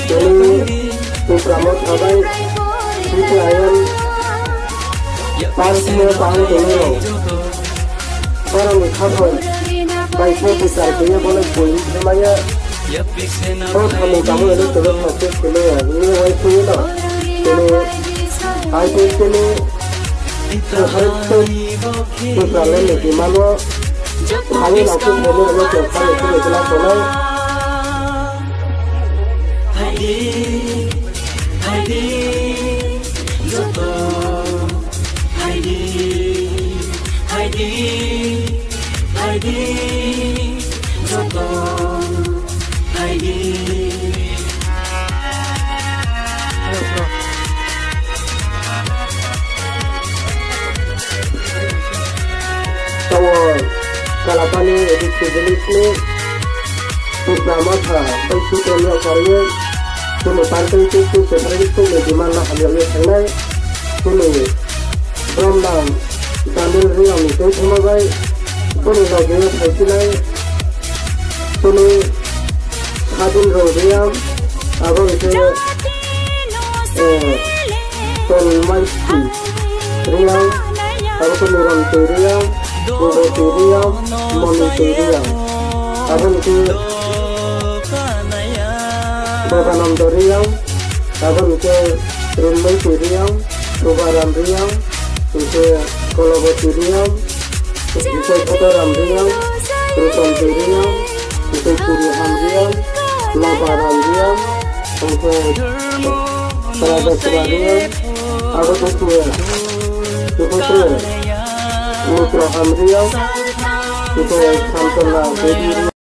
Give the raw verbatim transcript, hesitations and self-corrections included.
Tini Tipra Motha bai C P I M party no tangwi tongwi rok. Borokni khaphang bai khe bichar kaiya bono buini thangmaya. O samung tangwi rw tongwi success khaimaya hwnwi uansugwi no. Tini I P F T ni Bubagrani demand o phaiwi nangkuk mwnwi rw tong phano chini class tongnai. Tawo Kalapani A D C village ni Tipra Motha bai Sutrani Akarwi chini party tei tei separatist ni demand no hamyakwi thangnai. Chini Bromnang Daniel Reang ni tei thangma bai boni logi o phaisinai. Chini Sadin Rong Reang, abo hwnkhe, eh, Tolmaisi Reang, abo khe Nuron Twi Reang, Buboti Reang, Moni Twi Reang, abo hwnkhe Bogananda Reang, abo hwnkhe Rinmoi Twi Reang, Rubaram Reang, hwnkhe Koloboti Reang, hwnkhe Khotoram Reang, Rutom Twi Reang, hwnkhe Kuriham Reang, Lobaram Reang, hwnkhe Raja Kubar Reang, abo hwnkhe, hwnkhe Mitra Ham Reang, hwnkhe Samsona Devi Reang.